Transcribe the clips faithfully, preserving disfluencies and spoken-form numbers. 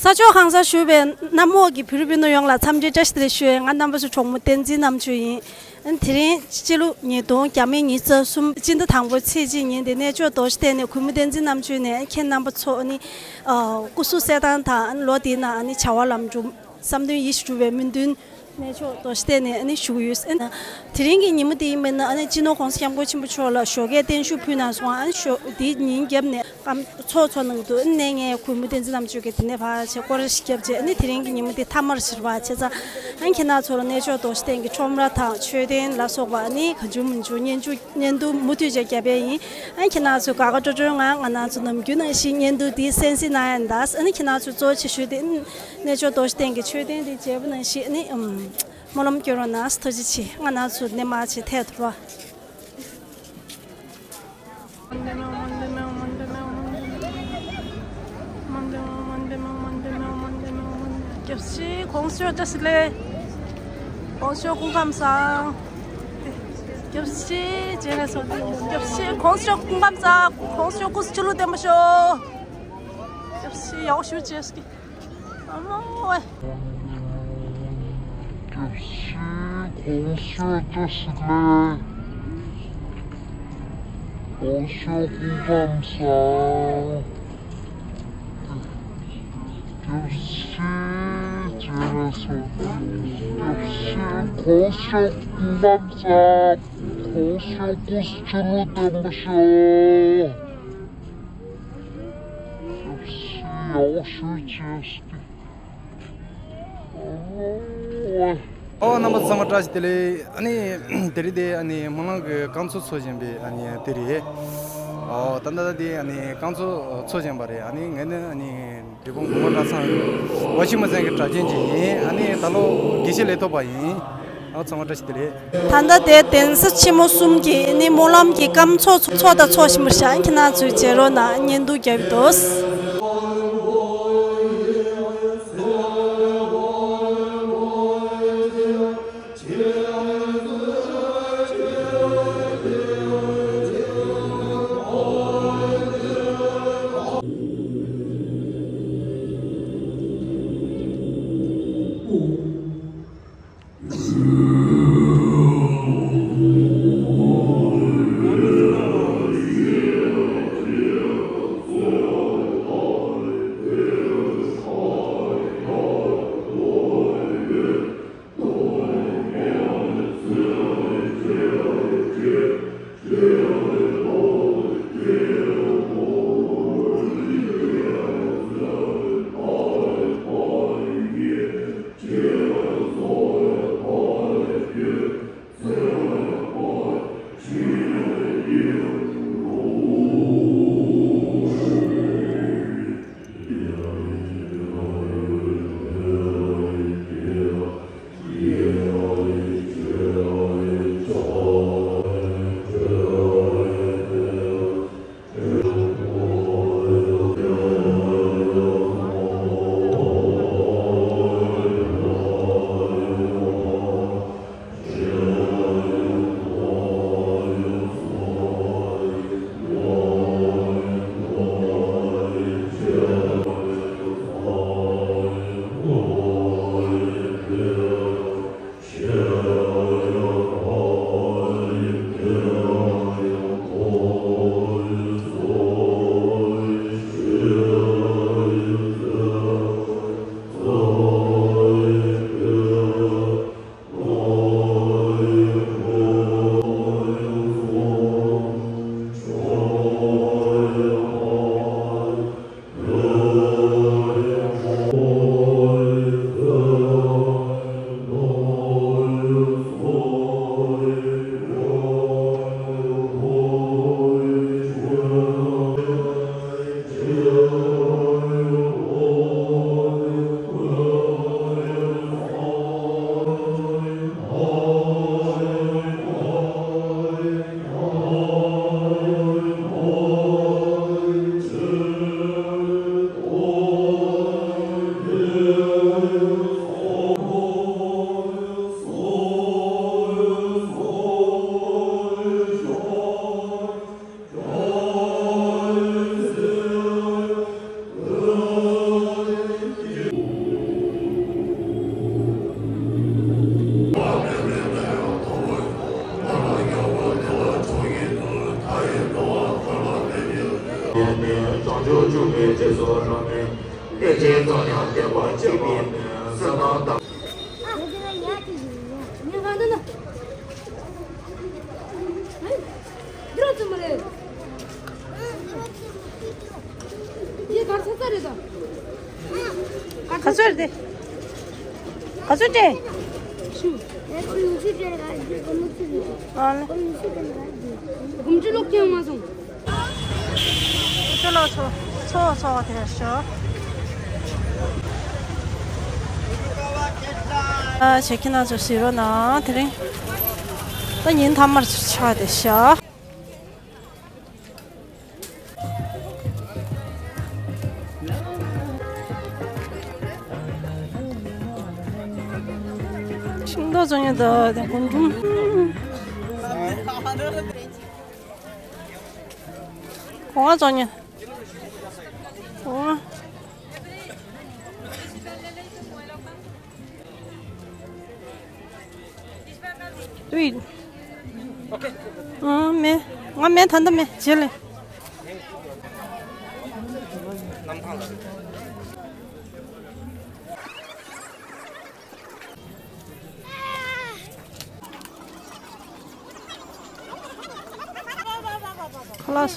རྟ་མཆོག་ཁང་གསར་བཞུགས་པའི་གནམ་འོག་གི་བོད་རིགས་མི་ནོར་ཡོངས་ལ་འཚམས་འདྲི་བཀྲ་ཤིས་བདེ་ལེགས་ཞུ་ཡས། ང་རྣམ་པ་ཚོའི་གྲོགས་མོ་བསྟན་འཛིན་རྣམ་དཔྱོད་ཡིན། དེ་རིང་སྤྱི་ལོ་ཉིས་སྟོང་ཉི་ཤུ་རྩ་གསུམ་སྤྱི་ཟླ་དང་པོའི་ཚེས་གཅིག་ཉིན་དེ་གནས་མཆོག་རྡོ་རྗེ་གདན་ནས་གུས་མོ་བསྟན་འཛིན་རྣམ་དཔྱོད་ནས་ཁྱེད་རྣམ་པ་ཚོ་ནི་སྐུ་གཟུགས་གསལ་ཐང་དང་ལོ་འདིའི་ནང་ནི་བྱ་བ་ལམ་འགྲོ། བསམ་དོན་ཡིད་བཞིན་འགྲུབ་པའི་སྨོན་འདུན། གནས་མཆོག་རྡོ་རྗེ་གདན་ནས་ཨ་ནི་ཞུ་གི་ཡོད། ཨ་ནི་དེ་རིང་གི་ཉིན་མོ་དེ་ཡིན་པས་ན་ཨ་ནི་སྤྱི་ནོར་༸གོང་ས་༸སྐྱབས་མགོན་ཆེན་པོ་མཆོག་ལ་ཞོགས་ཀས་བརྟན་བཞུགས་ཕུལ་གནང་སོང་། ཨ་ནི་ཞོགས་དེའི་ཉིན་རྒྱབ་ནས་ཨམ་ཚོགས་ཚོགས་གནང་འདུག་ཨ་ནི་ངས་གུས་མོ་བསྟན་འཛིན་རྣམ་དཔྱོད་ཀྱིས་དེ་ནས་ཕར་བྱས་སྐོར་ར་ཞིག་བརྒྱབ་རྗེས་ཨ་ནི་དེ་རིང་གི་ཉིན་མོ་དེ་མཐའ་མར་བཞིར་བ་བྱས་ཙང་ཨ་ནི་ཁྱེད་རྣམ་ཚོ་ལ་གནས་མཆོག་རྡོ་རྗེ་གདན་གྱི་ཁྲོམ་ར་དང་མཆོད་རྟེན་ལ་སོགས་པ་ཨ་ནི་གང་བྱུང་མང་བྱུང་བརྙན་བརྗོད་བརྙན་ཐུང་མུ་མཐུད་བྱས་བརྒྱབ་པ་ཡིན། ཨ་ནི་ཁྱེད་རྣམ་ཚོས་དགའ་དགའ་སྤྲོ་སྤྲོའི་ངང་ང་རང་ཚོ་ནམ་རྒྱུན་ནང་བཞིན་བརྙན་ཐུང་འདི་གསན་གཟིགས་གནང་ཡ་ཡིན། ད་ཨ་ནི་ཁྱེད་རྣམ་ཚོས་གཙོ་ཆེ་ཤོས་དེ་ཨ་ནི་གནས་མཆོག་རྡོ་རྗེ་གདན་གྱི་མཆོད་རྟེན་འདི་མཇལ་བ་ནང་བཞིན་ཨ་ནི་ཨམ་སྨོན་ལམ་སྐྱོན་རོགས་གནང་། ཐུགས་རྗེ་ཆེ། ང་རང་ཚོ་ནས་མར་བྱས་ཐད་ཐུབ་པ། སྐྱབས་རྗེ་དགོངས་ཞུ་བཀྲ་ཤིས་བདེ་ལེགས། དགོངས་ཞུ་སྐུ་ཁམས་བཟང་། སྐྱབས་རྗེ་སྤྱན་རས་གཟིགས། སྐྱབས་རྗེ་དགོངས་ཞུ་སྐུ་ཁམས་བཟང་། དགོངས་ཞུ་སྐུ་གཟུགས་ཆུ་ལུད་ལྡན་པ་ཤོག་སྐྱབས་རྗེ་ཡག་པོ་ཞུ་བྱེད་ཀྱི། ཨ་མ་ཝེ། སྐྱབས་རྗེ་དགོངས་ཞུ་བཀྲ་ཤིས་བདེ་ལེགས། དགོངས་ཞུ་སྐུ་ཁམས་བཟང་། སྐྱབས་རྗེ་སྤྱན་རས་གཟིགས། སྐྱབས་རྗེ་དགོངས་ཞུ་སྐུ་ཁམས་བཟང་། དགོངས་ཞུ་སྐུ་གཟུགས་ཆུ་ལུད་ལྡན་པ་ཤོག་སྐྱབས་རྗེ་ཡག་པོ་ཞུ་བྱེད་ཀྱི། ཨོ། རྣམ་པ་ཚང་མ་བཀྲ་ཤིས་བདེ་ལེགས། ཨ་ནི་དེ་རིང་དེ་ཨ་ནི་སྨོན་ལམ་གྱི་སྐར་ཚོགས་འཚོགས་བཞིན་པའི་ཨ་ནི་དེ་རེད། ཨོ་ད་ལྟ་དེ་ཨ་ནི་སྐར་ཚོགས་འཚོགས་བཞིན་པ་རེད། ཨ་ནི་ངས་ནི་ཨ་ནི་འབྲས་སྤུངས་གོང་མ་གྲྭ་ཚང་ཝ་ཤིང་མ་ཚན་གྱི་གྲྭ་རྒྱུན་ཅིག་ཡིན། ཨ་ནི་ད་ལོ་དགེ་བཤེས་ལས་ཐོབ་པ་ཡིན། ཨོ་ཚང་མ་བཀྲ་ཤིས་བདེ་ལེགས། ད་ལྟ་དེ་གདན་ས་ཆེན་མོ་གསུམ་གྱི་ནི་སྨོན་ལམ་གྱི་སྐར་ཚོགས་ཚོགས་དང་ཚོགས་བཞིན་པ་ཤག་ཁྱེད་རྣམ་ཚོས་མཇལ་རོགས་གནང་། བརྙན་ཐུང་རྒྱབ་འདུག་བློན་ཆེན་ཚོ་ཡང་བདེ་བར་གཤེགས་པའི་གསོལ་ཐབ་དང་། འདི་རང་ཚོ་མ་རེད། འདི་གར་ཚ་ཚ་རེད་ད། ག་ཚོད་རེད་དེ། ག་ཚོད་སྤྲད། ཨ་ལེ། དགུ་བཅུ་ལོག་ཀྱང་མ་སོང་། དགུ་བཅུ་ལོག་ཚོ་ཚོ་ཚོ་བ་དེ་ཤོ། ཨ་ཆེ་ཁྱི་ན་ཚོ་ཟིར་རོ་ན་དེ་རིང་། ད་ཉིན་ཐ་མར་ཆགས་བསྡད་ཤག། ཤིང་ཏོག་བཙོང་ཉེ་འདུག་དེ་གུང་ཁྲུམ། གོང་བ་བཙོང་ཉེ། གོང་བ། ཨུའི། ཨ་མེ། ང་མེ་ད་ལྟ་མེ་བྱེད་ལེ། ཁ་ལག་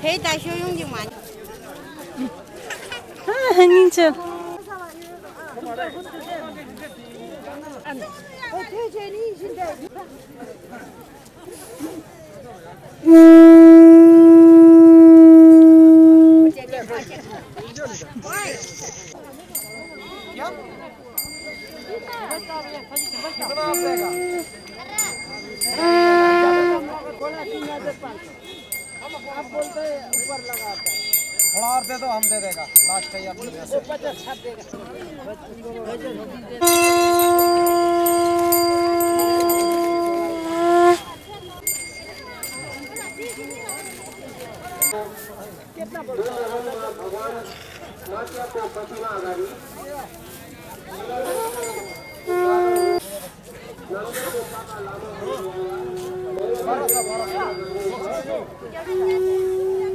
ཧེ་ད་ཤོ་ཡོང་གི་མ། སྙིང་རྗེ། थोड़ा और दे दो, हम दे देगा, लास्ट है ये अपने में से।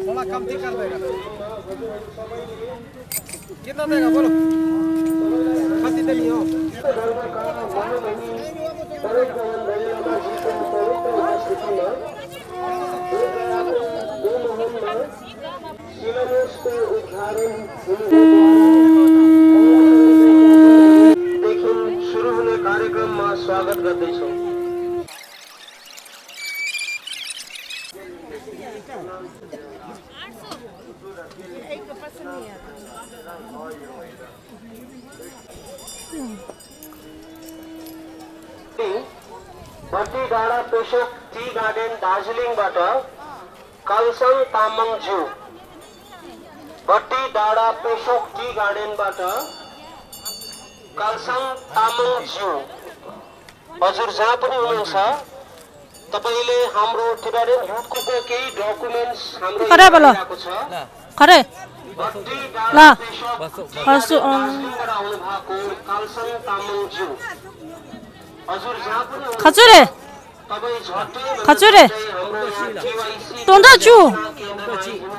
थोड़ा कमती कर देगा। कितना देगा बोलो। कति देनी हो? शिलान्यास को उद्घाटन हुने देखि सुरु हुने कार्यक्रममा स्वागत गर्दैछौँ। भट्टी डाँडा पेसोक टी गार्डन दार्जिलिङबाट कालसाङ तामाङज्यू, भट्टी डाँडा पेसोक टी गार्डनबाट कालसाङ तामाङ ज्यू, हजुर जहाँ पनि हुनुहुन्छ, तपाईँले हाम्रो टिबेटन युथको केही डकुमेन्ट्स हाम्रो खडा यहीँ बोल। राखेको छ। खडा। भट्टी ल। डाँडा पेसोक हजुर, अँ। दार्जिलिङबाट आउनुभएको कालसाङ तामाङ ज्यू, हजुर जहाँ पनि हुनुहुन्छ, खचुरे। तपाईँ झट्टै खचुरे। हाम्रो यहाँ केवाइसी टोन्टा चु।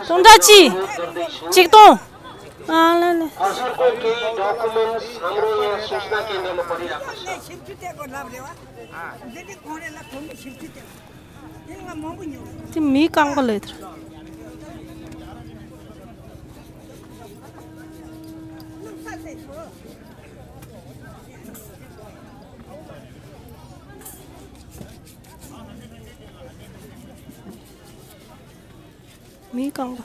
टोन्टा ची। चिक्तों। अँ, ल, ल। हजुरको केही डकुमेन्ट्स हाम्रो यहाँ सूचना केन्द्रमा पढिरहेको छ। त्यो मी कांगो ले। མི་རྐང་པ། ལ་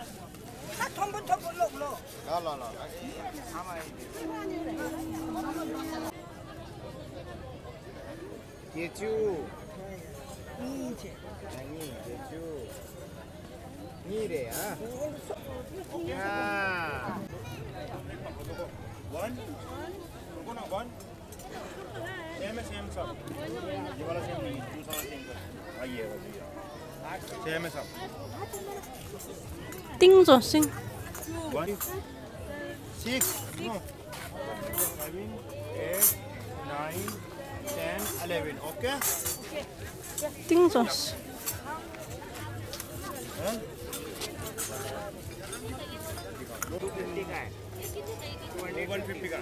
ལ་ལ། བརྒྱད་ཅུ། གཉིས་བྱས། གཉིས། བརྒྱད་ཅུ། གཉིས་རེད་ཨ། ཡ། One. रुको ना, one. सेम है, सेम सब। ये वाला सेम नहीं है, दूसरा सेम कर। हाँ, ये वाला, ये। सेम है सब। ཏིང་ཙོ་སིང་། One, six, no. Seven, eight, nine, ten, eleven, okay? ཏིང་ཙོ་སིང་། हाँ? One fifty का है।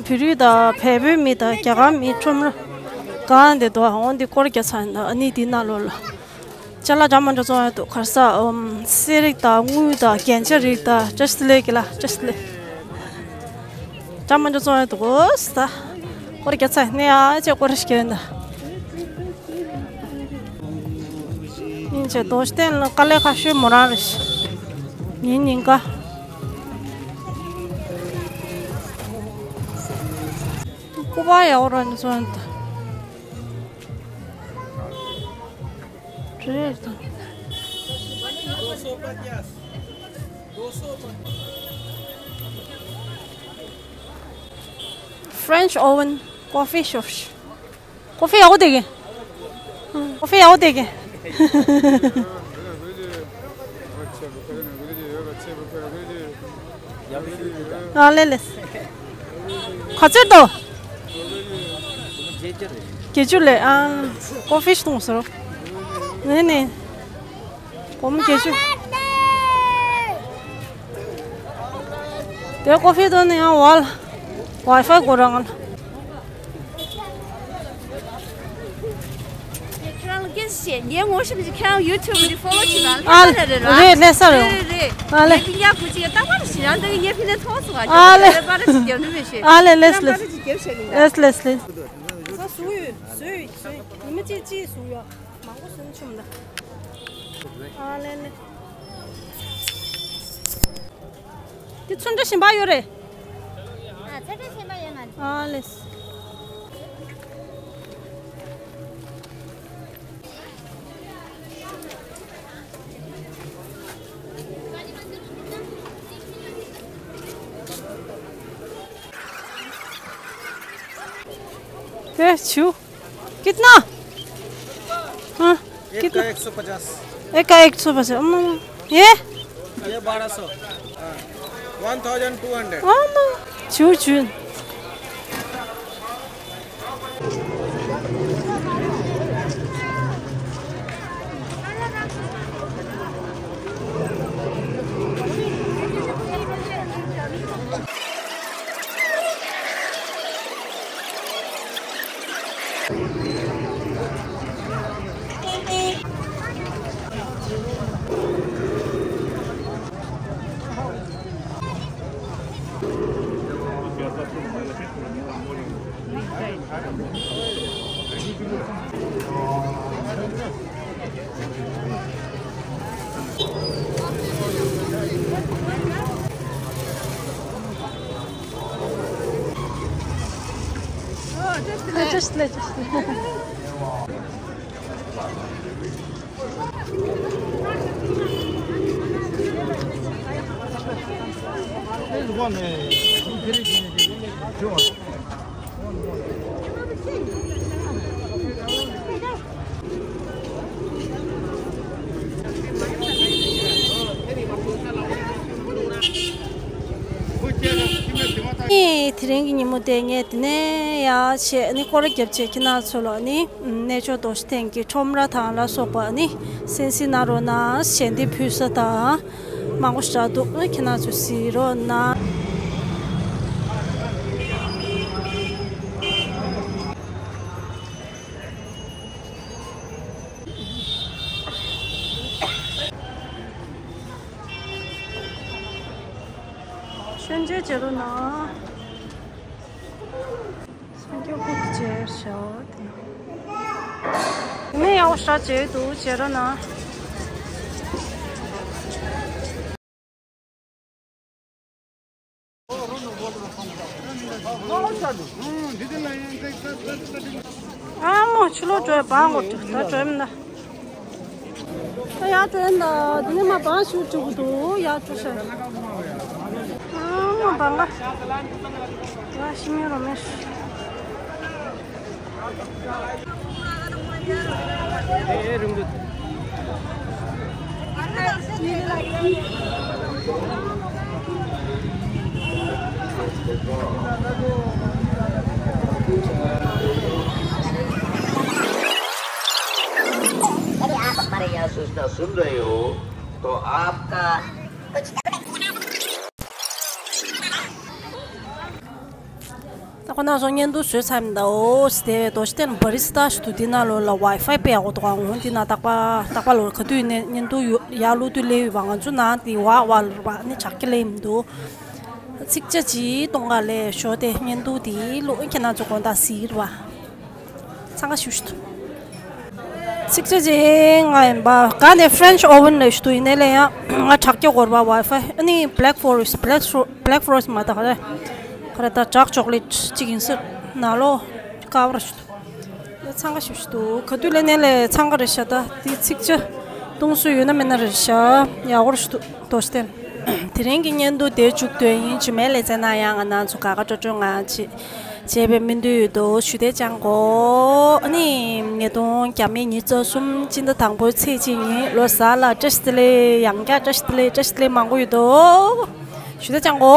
བོད་རིགས་དང་བལ་པོའི་མི་དང་རྒྱ་གར་མི་ཁྲོམ་ར་གང་དེ་དུ་འོང་དེ་སྐོར་རྒྱག་ཚར་ཡིན་ད། ཨ་ནི་དེ་ནང་ལོགས་ལ་ཅ་ལག་འདྲ་མི་འདྲ་བཙོང་ཡ་འདུག་ག་རེ་ཟ། ཨམ། གསེར་རིགས་དང་དངུལ་དང་རྒྱན་ཆ་རིགས་དང་བཀྲ་ཤིས་བདེ་ལེགས་ཀྱི་ལ་བཀྲ་ཤིས་བདེ་ལེགས། འདྲ་མི་འདྲ་བཙོང་ཡ་འདུག་གོ་ས། སྐོར་རྒྱག་ཚར་ནས་ཨ་ཅེ་སྐོར་རེ་ཞིག་ཡོད་ད། ཡིན་ཆེ་རྡོ་རྗེ་གདན་ལ་དཀའ་ལས་ཁག་ཤོས་མོ་རང་རེད་ཤག་ཉིན་ཉིན་ཀ། སྐུ་པར་ཡག་པོ་རང་ནས་བཙོང་ཡོད་ད། རེད་ད། French Oven Coffee Shop. ཀོ་ཧྥི་ཡག་པོ་བསྡད་ཀྱི། ཀོ་ཧྥི་ཡག་པོ་བསྡད་ཀྱི། ཨ་ལེ་ལེ། ག་ཚོད་འདུག་བརྒྱད་ཅུ་ལས། ཨ། ཀོ་ཧྥི་ཞིག་འཐུང་ཟེར་རོ། ནས་ནས། སྒོར་མོ་བརྒྱད་ཅུ། དེ་ཀོ་ཧྥི་འཐུང་ནས་ཡང་ཝལ། ཝའི་ཕའི་དགོས་ར་ང་ལ། ཁྱེད་རང་ལ་སྐད་ཆ་བཤད། ངའི་ངོ་ཤེས་མི་ཁྱེད་རང་ཡུ་ཊུབ་འདི་ཕོ་ལོ་བྱེད་དང་ཨ་ལ་རེད་རེད་རེད་ལ། རེད་ལེ་ས་རེད། རེད་རེད་རེད། ཨ་ལེ། ངའི་ཕི་ཉག་བུ་ཅིག་ཡ་རྟག་པར་ཞེ་རང་འདི་ངའི་ཕི་ནས་མཐོང་སོང་ཨ། ཨ་ལེ། པར་ཅིག་རྒྱབ་ནི་མི་ཤེས། ཨ་ལེ་ལེས་ལེས། པར་ཅིག་རྒྱབ་ཤེས་གི་འདུག་ལེས་ལེས་ལེས། ས་བཟོ་ཡོད་བཟོ་ཡོད་བཟོ་ཡོད། ཉི་མ་གཅིག་གཅིག་བཟོ་ཡོད། མང་པོ་སོན་ཆུམ་ལ། ཨ་ལེ་ལེ། དེ་ཚོན་ཁྲ་གཞན་པ་ཡོད་རེད། ཨ་ཚོན་ཁྲ་གཞན་པ་ཡོད་མ་རེད། ཨ་ལེ། ए, छु। कितना? हाँ, एक कितना? का एक सौ पचास। एक का एक सौ पचास। अम्म, ये? ये बारह सौ। हाँ। One thousand two hundred। अम्म, छु, छु। Just let, just let. This one, uh, very good. ནི་དེ་རིང་གི་ཉིན་མོ་དེ་ངས་དེ་ནས་ཡར་བྱས་ནི་སྐོར་ར་བརྒྱབ་བྱས་ཁྱེད་རང་ཚོ་ལ་ནི་གནས་མཆོག་རྡོ་རྗེ་གདན་གྱི་ཁྲོམ་ར་དང་ལ་སོགས་པ་ནི་གསན་གཟིགས་གནང་རོགས་གནང་། ཞལ་འདེབས་ཕུལ་ས་དང་མང་པོ་ཞིག་འདུག་ཁྱེད་རང་ཚོ་གཟིགས་རོགས་གནང་། མཆོད་མཇལ་བྱེད་རོགས་གནང་། སངས་རྒྱས་སྐུ་མཇལ་ཞོག་དེ། དེ་ནས་ཡག་པོ་ཞེ་དྲག་མཇལ་འདུག་མཇལ་རོགས་གནང་། ཨ་མོ་ཕྱི་ལོགས་འགྲོ་ཡ་བང་གོ་ད་འགྲོ་མི་ད། ད་ཡར་འགྲོ་ཡ་ད་དེ་ནས་མ་བང་ཞུ་འགྲོ་གི་འདུག་ཡར་འགྲོ་ཤག་ཨ་མོ་བང་ག་ཡ་ཤི་མི་རོ་མེ་ཤི། अरे आप हमारे यहाँ सूचना सुन रहे हो तो आपका ད་ཁོ་ན་སོང་བརྙན་ཐུང་བཟོས་ཚར་མི་འདའོ། དེ་བས་རྡོ་རྗེ་གདན་བྷ་རི་སི་ཏཱ་ཞིག་འདུག་འདི་ནང་ལོགས་ལ་ཝའི་ཕའི་དཔེ་ཡག་པོ་འདུག་ཨང་། འོང་འདི་ནང་རྟག་པར་རྟག་པར་ལོགས་ག་དུས་ནས་བརྙན་ཐུང་ཡོད་ཡར་བླུག་དུས་སླེབས་ཡོད་པ། ང་ཚོ་ནང་དེ་ཝ་ཝ་ལ་ར་ནི་དྲག་སྐྱེད་སླེབས་མི་འདུག་ཚིག་ཆ་ཅིག་གཏོང་ག་ལས་ཞོ་དེ་བརྙན་ཐུང་དེ་ལོགས་ཁྱེད་རང་ཚོ་དགོང་དག་གཟིགས་ར་བ། འཚང་ཁ་ཤུགས་ཤིག་ཐུབ། ཚིག་ཆ་ཅིག་ང་ཡིན་པ་ག་ནས་French oven ལས་ཤུ་དུ་ཡིན་ནའི་ལས་ཡང་ང་དྲག་སྐྱེད་སྐོར་བ་ཝའི་ཕའི་ཨ་ནི་Black Forest Black Fro- Black Forest མ་ད་ག་རེ་ག་རེ་ད་dark chocolate ཅིག་ཡིན་ཟེར་ན་ལོ་ཀ་བར་ཤུ་དུ་འཚང་ཁ་ཤུགས་ཤིག་ཐུབ། ག་དུས་ལས་ནའི་ལས་འཚང་ཁ་རེད་ཤག་ད་དེ་ཚིག་ཆ་གཏོང་སྲོལ་ཡོད་ན་མེད་ན་རེད་ཤག་ཡག་པོ་ཤུགས་ཐུབ། དོ་ཤི་ཏན། དེ་རིང་གི་བརྙན་ཐུང་དེ་མཇུག་སྡོད་ཡིན། རྗེས་མའི་ལེ་ཚན་ན་ཡང་ང་རང་ཚོ་དགའ་དགའ་སྤྲོ་སྤྲོ་ངང་བྱེད་བྱེད་པའི་སྨོན་འདུན་ཡོད་དོ། ཞུ་དེ་ཅང་གོ་ཨ་ནི་ཉིས་སྟོང་བརྒྱ་མེད་ཉི་ཤུ་རྩ་གསུམ་སྤྱི་ཟླ་དང་པོའི་ཚེས་གཅིག་ཉིན་ལོ་གསར་ལ་བཀྲ་ཤིས་བདེ་ལེགས། ཡང་བསྐྱར་བཀྲ་ཤིས་བདེ་ལེགས། བཀྲ་ཤིས་བདེ་ལེགས་མང་པོ་ཡོད་དོ། ཞུ་དེ་ཅང་གོ